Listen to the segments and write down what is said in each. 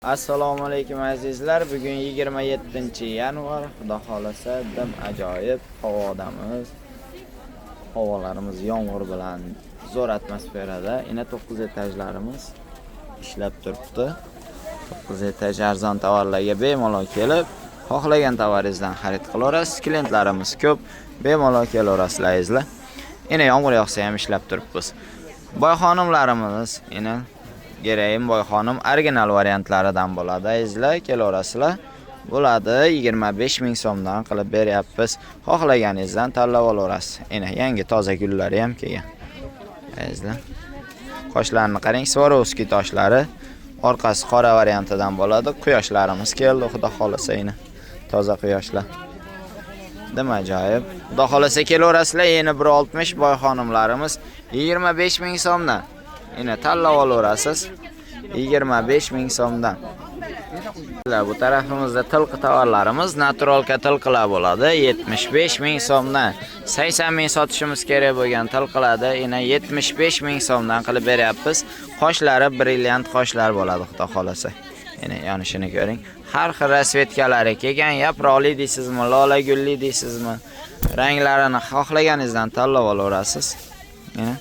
Assalomu alaykum, azizlar. Bugun 27-yanvar. Xudo xolasa, dim ajoyib havodamiz. Havolarimiz yomg'ir bilan zo'r atmosferada. Ina, 9 etajlarimiz ishlab turibdi. 9 etaj arzon tovarlarga bemalol kelib, xohlagan tovaringizdan xarid qilaverasiz. Klientlarimiz ko'p, bemalol kelaverasizlar, azizlar. Ina, yomg'ir yog'sa ham ishlab turibmiz. Boyxonimlarimiz, ina, Gerayim boyxonim original variantlaridan bo'ladi, azizlar, kelaverasizlar. Bo'ladi, 25 ming so'mdan qilib beryapmiz. Xohlaganingizdan tanlab olaverasiz. Ina, yangi toza gullari ham kelgan. Azizlar. Qoshlarini qarang, Swarovski toshlari. Orqasi qora variantidan bo'ladi. Quyoshlarimiz keldi, xudo xolasa, ina. Toza quyoshlar. Dim ajoyib. Xudo xolasa, kelaverasizlar, yana 1.60 boyxonimlarimiz 25 ming so'mdan. Ina, tanlab olaverasiz. 25 ming so'mdan. Bu tarafimizda tilqi tovarlarimiz, натуралка tilqilar bo'ladi 75 ming so'mdan. 80 ming sotishimiz kerak bo'lgan tilqilarda ina 75 ming so'mdan qilib beryapmiz. Qoshlari brilliant qoshlar bo'ladi, xudo xolasa. Ina, yonishini ko'ring. Har xil расцветка lari kelgan, yaproqli deysizmi, lola gulli deysizmi? Ranglarini xohlaganingizdan tanlab olaverasiz. Ina,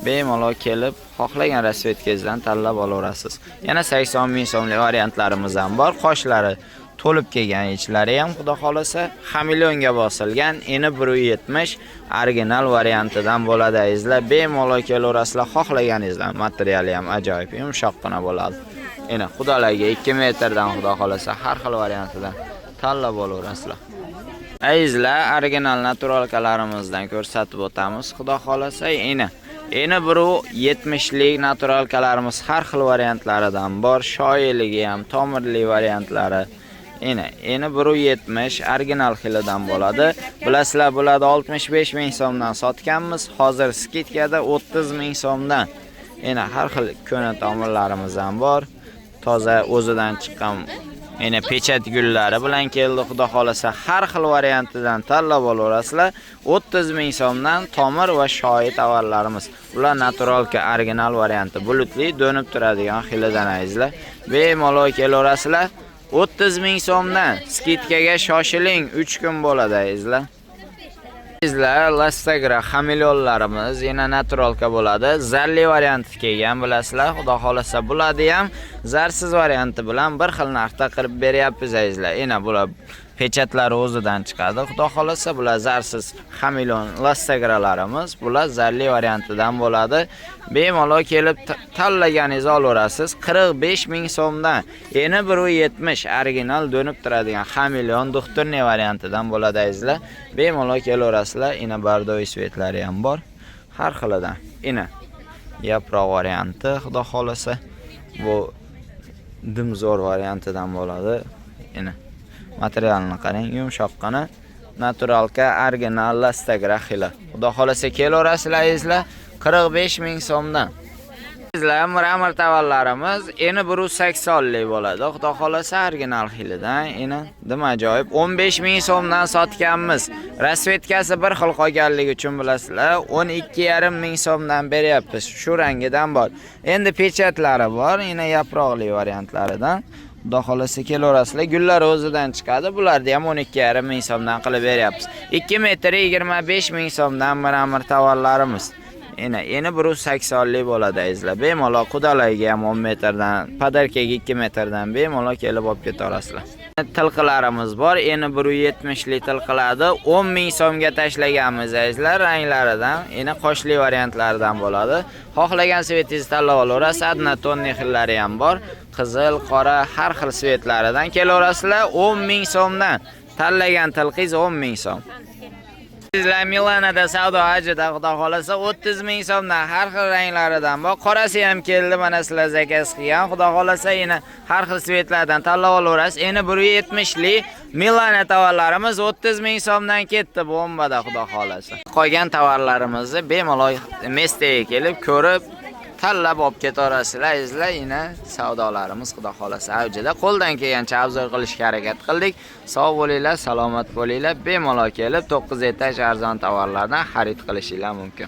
bemalol kelib, xohlagan расцветка ngizdan tanlab olaverasiz. Yana 80 ming so'mlik variantlarimiz ham bor. Qoshlari to'lib kelgan, ichlari ham, xudo xolasa, xameleonga bosilgan, eni 1.70 original variantidan bo'ladi, azizlar. Bemalol kelaverasizlar, xohlaganingizdan. Materiali ham ajoyib, yumshoqqina bo'ladi. Ena, xudolarga 2 metrdan, xudo xolasa, har xil variantidan tanlab olaverasizlar. Azizlar, original натуралка larimizdan ko'rsatib o'tamiz. Xudo xolasa, ena. Eni 1.70lik натуралка larimiz har xil variantlaridan bor. Shoyiligi ham, tomirli variantlari. Ena, eni 1.70 original xilidan bo'ladi. Bilasizlar, bo'ladi, 65 ming so'mdan sotganmiz. Hozir скидка da 30 ming so'mdan. Ena, har xil ko'na tomirlarimiz ham bor. Toza o'zidan chiqqan, ena, pechat gullari bilan keldi, xudo xolasa, har xil variantidan tanlab olaverasizlar. 30 ming so'mdan tomir va shoyi tovarlarimiz. Ular натуралка original varianti, bulutli do'nib turadigan xilidan, azizlar. Bemalol kelaverasizlar. 30 ming so'mdan скидка ga shoshiling, 3 kun bo'ladi, azizlar. Azizlar, Lastagra xameleonlarimiz yana натуралка bo'ladi. Zarli varianti kelgan, bilasizlar. Xudo xolasa, bularni ham zarsiz varianti bilan bir xil narxda qilib beryapmiz, azizlar. Ena, bular pechatlari o'zidan chiqadi. Xudo xolasa, bular zarsiz xameleon Lastagralarimiz, bular zarli variantidan bo'ladi. Bemalol kelib tanlaganingizni olaverasiz. 45 ming so'mdan. Eni 1.70 original do'nib turadigan xameleon духтурный variantidan bo'ladi, azizlar. Bemalol kelaverasizlar. Ina, бордовый цвет lari ham bor. Har xilidan. Ina, yaproq varianti, xudo xolasa, bu dim zo'r variantidan bo'ladi. Ina, materialini qarang, yumshoqqina натуралка original Lastagra xili. Xudo xolasa, kelaverasizlar, azizlar, 45 ming so'mdan. Azizlar, мрамор tovarlarimiz eni 1.80lik bo'ladi. Xudo xolasa, original xilidan, eni dim ajoyib 15 ming so'mdan sotganmiz. Расцветка si bir xil qolganligi uchun, bilasizlar, 12,5 ming so'mdan beryapmiz. Shu rangidan bor. Endi pechatlari bor, yana yaproqli variantlaridan. Xudo xolasa, kelaverasizlar. Gullar o'zidan chiqadi. Bularni ham 12,5 ming so'mdan qilib beryapmiz. 2 metr 25 ming so'mdan мрамор tovarlarimiz. Ena, eni 1.80lik bo'ladi, azizlar. Bemalol qudalarga ham 10 metrdan, подарка ga 2 metrdan bemalol kelib olib ketaverasizlar. Tilqilarimiz bor. Eni 1.70lik tilqilarni 10 ming so'mga tashlaganmiz, azizlar, ranglaridan. Eni qoshli variantlaridan bo'ladi. Xohlagan цвет ingizni tanlab olaverasiz. Однотонный xillari ham bor. Qizil, qora, har xil цвет laridan kelaverasizlar 10 ming so'mdan. Tanlagan tilqingiz 10 ming so'm. Sizlar, Milanada savdo avjida, xudo xolasa, 30 ming so'mdan har xil ranglaridan bor. Qorasi ham keldi, mana sizlar заказ qilgan. Xudo xolasa, yana har xil цвет lardan tanlab olaverasiz. Eni 1.70 lik Milana tovarlarimiz 30 ming so'mdan ketdi bombada, xudo xolasa. Qolgan tovarlarimizni bemalol место ga kelib ko'rib, tanlab olib ketaverasizlar, azizlar. Yana savdolarimiz, xudo xolasa, avjida. Qo'ldan kelgancha обзор qilishga harakat qildik. Sog' bo'linglar, salomat bo'linglar. Bemalol kelib 9 etaj arzon tovarlardan xarid qilishinglar mumkin.